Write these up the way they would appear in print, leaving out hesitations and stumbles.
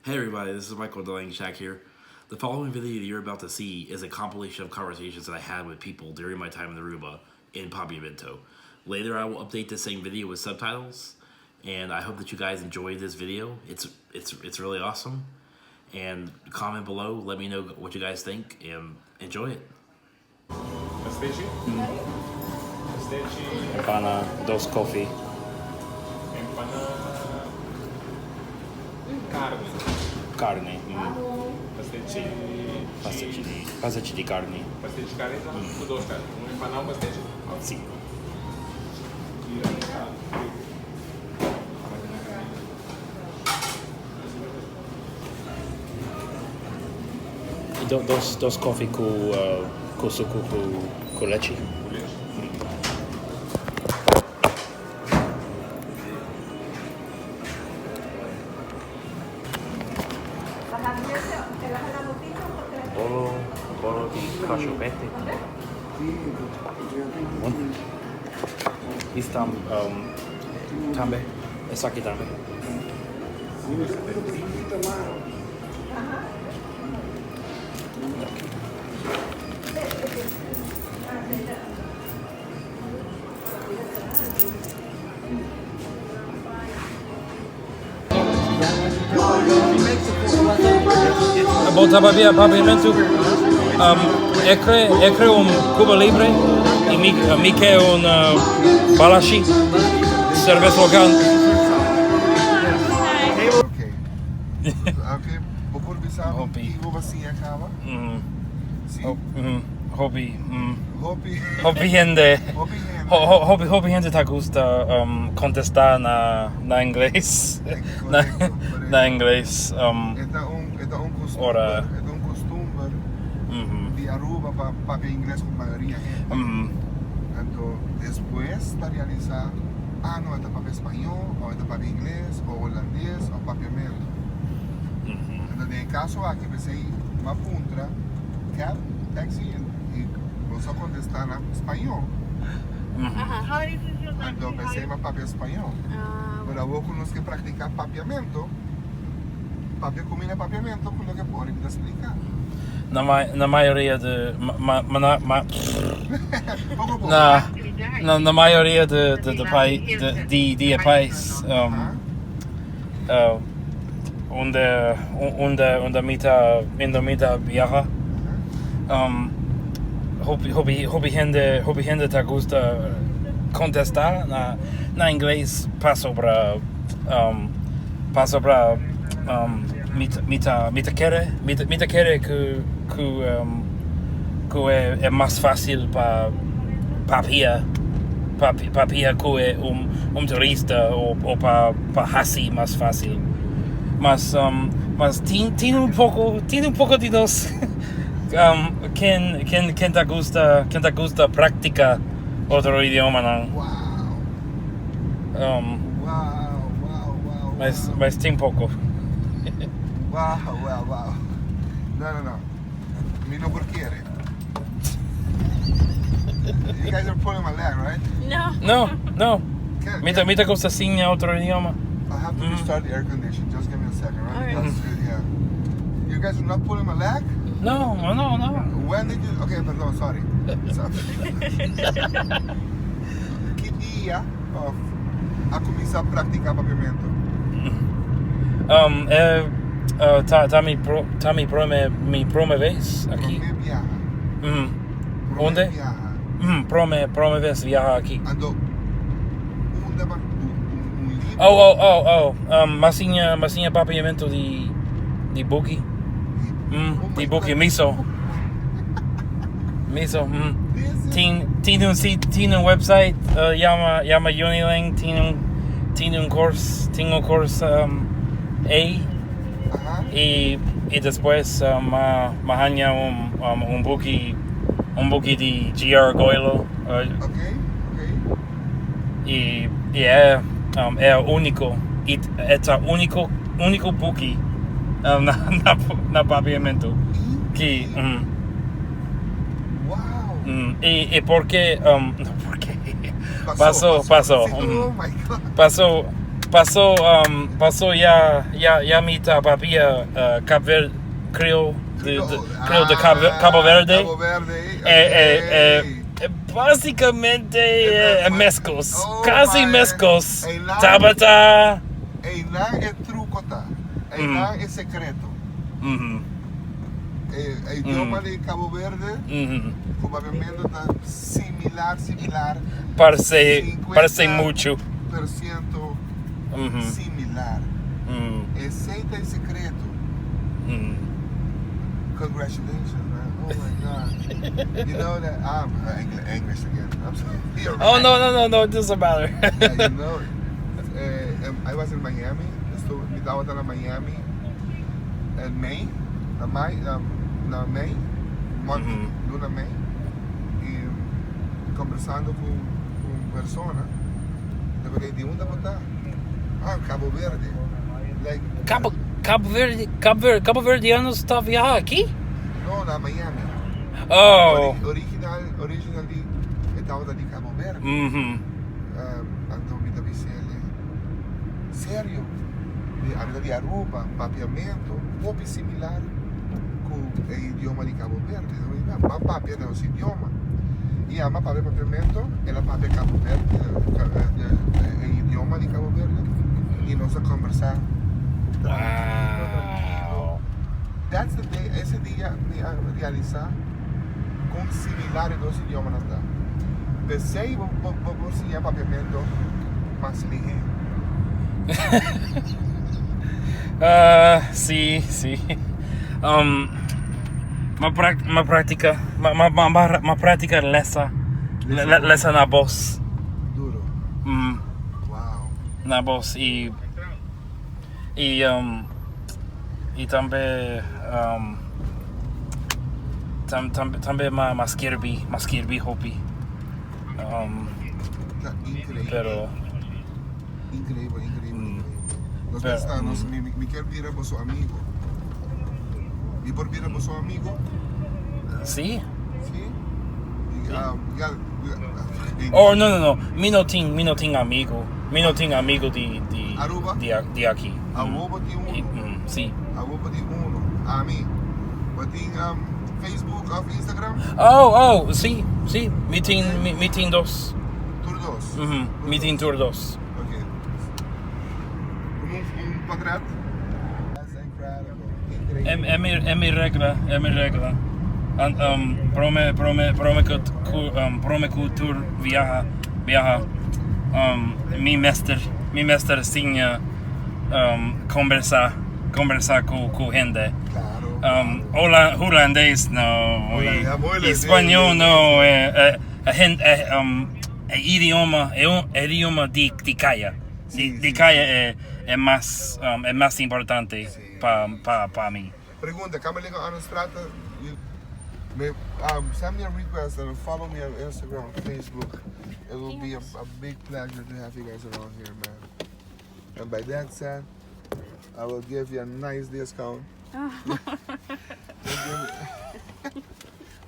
Hey everybody, this is Michael Delang Shack here. The following video that you're about to see is a compilation of conversations that I had with people during my time in Aruba in Papiamento. Later I will update the same video with subtitles, and I hope that you guys enjoy this video. It's it's it's really awesome. And comment below, let me know what you guys think, and enjoy it. Pastechi? Pastechi. Empana, dos koffie. Empana carne. Carne. Pastechi. Pastechi di, pastechi di carne. Pastechi carne, mm. Dos carne. Un empana, un pastechi. Si. Dos, dos koffie cu, cu sucu cu, cu lechi. Bolo, bolo di cachopete. Esta tambe, esaki tambe. Bo ta papia papiamentu? Um, e kre, e kre un Cuba Libre y mi, mi ke un uh, Balashi, cerveza local. Ok. Ok, bo por bisa Hopi. Kico bo siña caba? Si? Hopi, Hopi. hopi hende. Hopi hende. Ho, ho, hopi, hopi hende ta gusta um, contesta na, na ingles. Na, Correcto, correcto. na ingles. Um, E ta un, e ta un costumber, Ora. e ta un costumber di Aruba pa papia ingles cu mayoria hende. Anto despues ta realisa, ah no, e ta papia spañó, o e ta papia ingles, o holandes, o papiamento. Anto den e caso aki p'esei m'a puntra cab, taxi, y boso a contesta na spañó. Anto p'esei m'a papia spañó. Pero awor cu nos ke practica papiamento, papia cu mi na papiamento cu loke por y mi ta splica. Na, ma na mayoria de ma ma na ma Poco poco. na na na mayoria de de de pai de di di e pais um, uh, unda unda unda mi ta unda mi ta viaha um, hopi hopi hopi hende hopi hende ta gusta contesta na na ingles pasobra um, pasobra um, mi ta mi ta mi ta kere mi ta mi ta kere ku ku um, ku e e mas facil pa papia papia ku e un un turista o o pa pa hasi mas facil mas um, mas tin tin un poco tin un poco di nos um, ken ken ken ta gusta ken ta gusta practica otro idiomanan. Wow. Um, Wow, wow, wow. mas wow. mas tin poco. Wow, wow, wow. No, no, no. Mi no por kere. You guys are pulling my leg, right? No. No, no. Can, Mi ta mi ta gusta siña otro idioma. I have to restart the air condition. Just give me a second, right? All right. Because, yeah. You guys are not pulling my leg? No, no, no. When did you... Okay, perdon, sorry. Sorry. Ki dia of a cuminsa practica papiamento? Um, eh, uh, ta, ta mi pro, ta mi prome, mi prome vez aki. Prome biaha. Prome Unda? biaha. Prome, prome vez biaha aki. Anto, unda pa un, un libro? Oh, oh, oh, oh. Um, m'a siña, m'a siña papiamento di, di buki. Oh Di my buki God. miso. Miso. This is- Tin, tin un sit, tin un website, uh, yama, yama Unilang, tin un, tin un course, tin un course um, A. Ajá. Y, y despues um, m'a, m'a haña un, um, un buki, un buki di G.R. Goilo. Ok, ok. Y, y e, um, e unico, y e ta unico, unico buki um, na, na, na papiamento. Y, Ki, wow. y, y porque, um, no, porque, pasó, pasó, Sí, oh my God. pasó. Paso um, paso ya ya ya mi ta papia uh, Cap Verde Creole de, de, Creole de Cabo, Cabo Verde. Ah, Cabo Verde. Eh, eh, ok. eh, básicamente eh, mescos, Oh, casi my. mescos. Ey, la- Tabata. Einan e truco ta. Einan e secreto. E idioma di Cabo Verde cu papiamento ta similar, similar. Parce, parce mucho. Por ciento similar. Esey ta e secreto. Congratulations, man. Oh my God. You know that I'm English again. I'm sorry. You're Oh, right. no, no, no, no, it doesn't matter. Yeah, you know, I was in Miami. Estuve, mi tabata na Miami en May, na May, na, na May, month, luna May, y conversando con, con persona, le pregunté, ¿de dónde está? Ah, Cabo Verde. Like, Cabo, Cabo Verde, Cabo Verde, Cabo Verdeanos ta viaha aki? No, na Miami. Oh. Original, originally, e tabata di Cabo Verde. Anto mi ta bisele, serio, mi a di Aruba, papiamento, hopi similar cu e idioma di Cabo Verde. Ban papia nos idioma. Y ama papia papiamento, el a papia Cabo Verde, e idioma di Cabo Verde, y nos a conversa tranquilo, tranquilo. That's the day, ese dia mi a realisa con similar e dos idiomanan ta. P'esey bo bo bo por siña papiamento mas lihé. Ah, si, si. Um, m'a prac m'a practica, m'a m'a m'a m'a practica lesa, lesa na bos. Duro. Wow. Na bos y y um y tambe um tam tam tambe m'a m'a skirbi m'a skirbi hopi. Um, Ta increíble. pero Increíble, increíble, increíble. Nos Pero, besta, nos, mi, mi, mi kier bira boso amigo. Mi por bira boso amigo? Sí. Sí. Y, ah, ya, ya, Oh, no, no, no. Mi no tin, mi no tin amigo. Mi no tin amigo di, di, Aruba? di, di aki. Aruba tin uno. Y, sí. Aruba tin uno. Ami. Bo tin um, Facebook of Instagram? Oh, oh, sí, sí. Mi tin, mi, mi tin dos. Tur dos. Mi tin tur dos. Ok. Como un, un portret? That's incredible. Increíble. E, e mi, e mi regla, e mi regla. An, um, prome, prome, prome cu, cu, um, prome cu tur viaha, biaha. Um, mi mester, mi mester siña um, combersa, combersa cu, cu hende. Claro. Um, hola, hulandes no, y, Hola, español no, eh, eh, eh, hen- eh, um, e idioma, e un idioma di, di caya. Di, Sí, di sí, caya e, e mas, um, e mas importante Sí. pa, pa, pa mi. Pregunta, Kamerlingh Onnestraat, you may send me a request and follow me on Instagram, Facebook. It will be a big pleasure to have you guys around here, man. And by that said, I will give you a nice discount.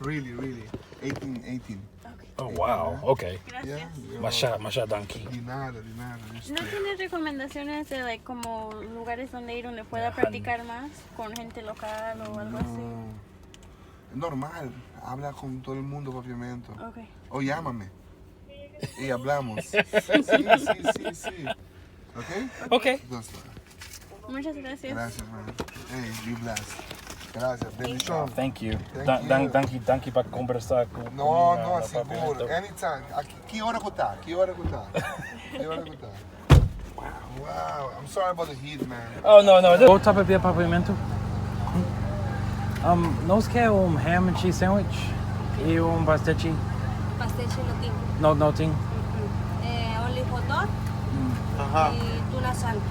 Really, really. 18, 18. Oh, wow. Okay. Yeah, Gracias. you're Masha, masha danki. De nada, de nada. ¿No tienes recomendaciones de like, como lugares donde ir donde pueda Ajá. practicar más con gente local o algo así? No. Normal. Habla con todo el mundo, papiamento. Okay. O llámame. Y hablamos. Sí, sí, sí, sí. ¿Ok? Okay. Entonces, Muchas gracias. gracias, man. Hey, be blessed. Gracias. Bendición. Thank you. Thank Dan, dan, you. danki, danki pa combersa cu No, cu mi no, na seguro. papiamento. Anytime. Aki, ki ora cu ta? Ki ora cu ta? Ki ora cu ta? Wow, wow. I'm sorry about the heat, man. Oh, no, no. Bo ta papia papiamento? Um, nos ke un ham and cheese sandwich y un pastechi. Pastechi no tin. No, no tin. Only hot dog y tuna sandwich.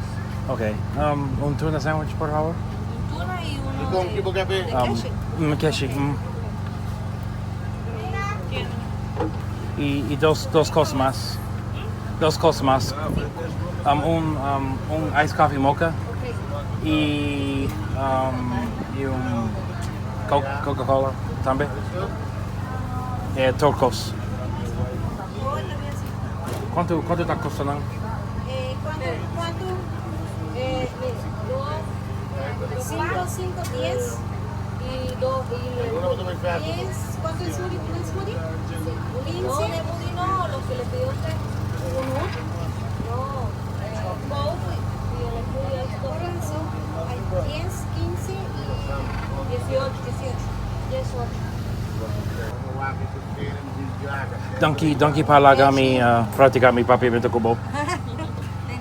Okay. Um, un tuna sandwich, por favor. Un tuna y uno con de, tipo café? de Um, keshi. Keshi. Y, y dos, dos cosas más. Dos cosas más. Um, un, um, un ice coffee mocha y, um, y un Coca-Cola también. Tur cos. Cuanto, cuanto ta costa nan? ¿Cuánto, cuánto Dos, 5, 5, 10. Y 2, y 10. ¿Cuánto es smoothie? ¿Un smoothie? Sí. 15. No, de smoothie no, lo que le pidió usted. Uno. No, Coke y el smoothie esto. Hay 10, 15 y 18. 18. 18. Danki, danki pa laga mi practica mi papiamento cu bo. De nada. De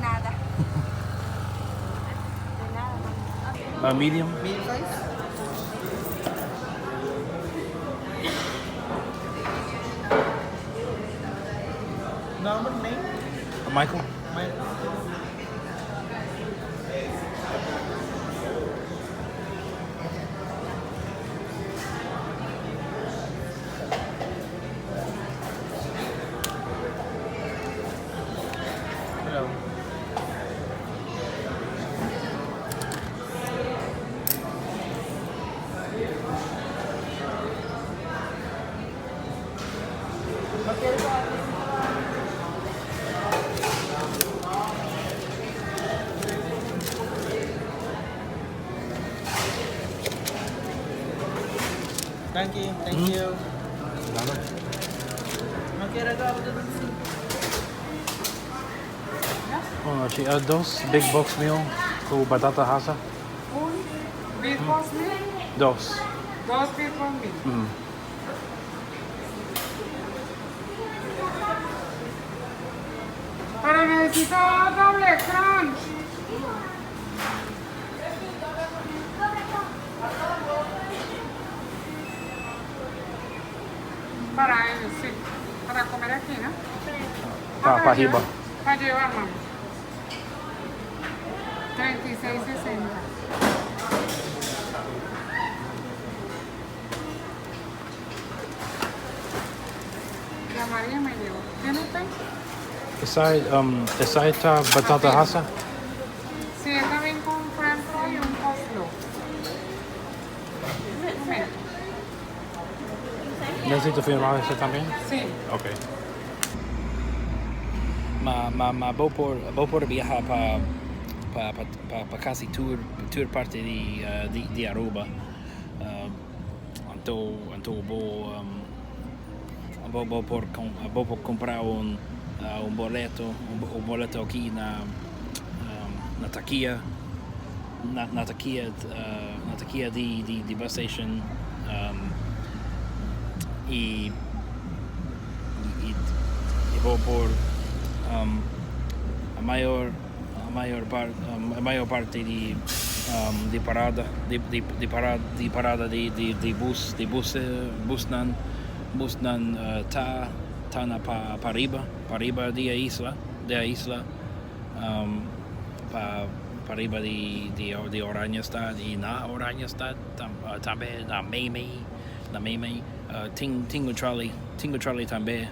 nada. Medium. Medium size? Normal name? Michael. Michael. Hello. Thank you, thank you. Oh, si, dos big box meal cu batata hasa. Un big box meal, Dos. dos big box meal. Pero necesito doble crunch. Para ellos, sí. Para comer aquí, ¿no? Pa, pa hiba. Para llevar, mami. 36.60. La María me llevó. ¿Tiene usted? Esey ta batata hasa? Sí, es también con french fry y un coleslaw. Un momento. Necesito firmar ese también? Sí. Ok. Ma, ma, ma bo por viaha pa casi tur parti di Aruba. Anto bo por cumpra un boleto aki na taquilla na taquilla di bus station y bo por a mayor parti di parada di busnan ta na pa riba di e isla, pa riba di Oranjestad y na Oranjestad tambe na Meimei tin un trolley tambe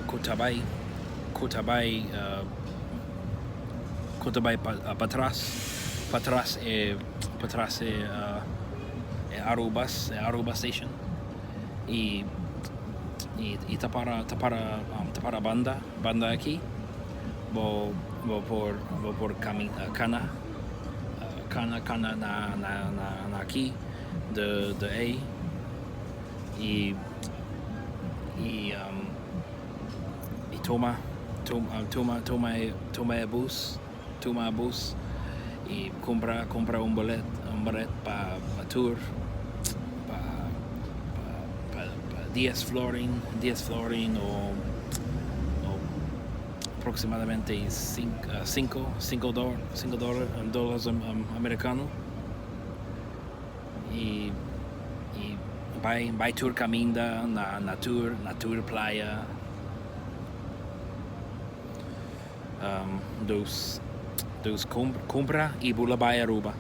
cu ta bay patras e Arubus station y ta para banda aki bo por cana na aki de A y toma bus y cumpra un boleto pa tour pa 10 florin, 10 florin o aproximadamente 5 dólares americano y bay tur caminda na tur playa. Dus cumpra y bula bay Aruba.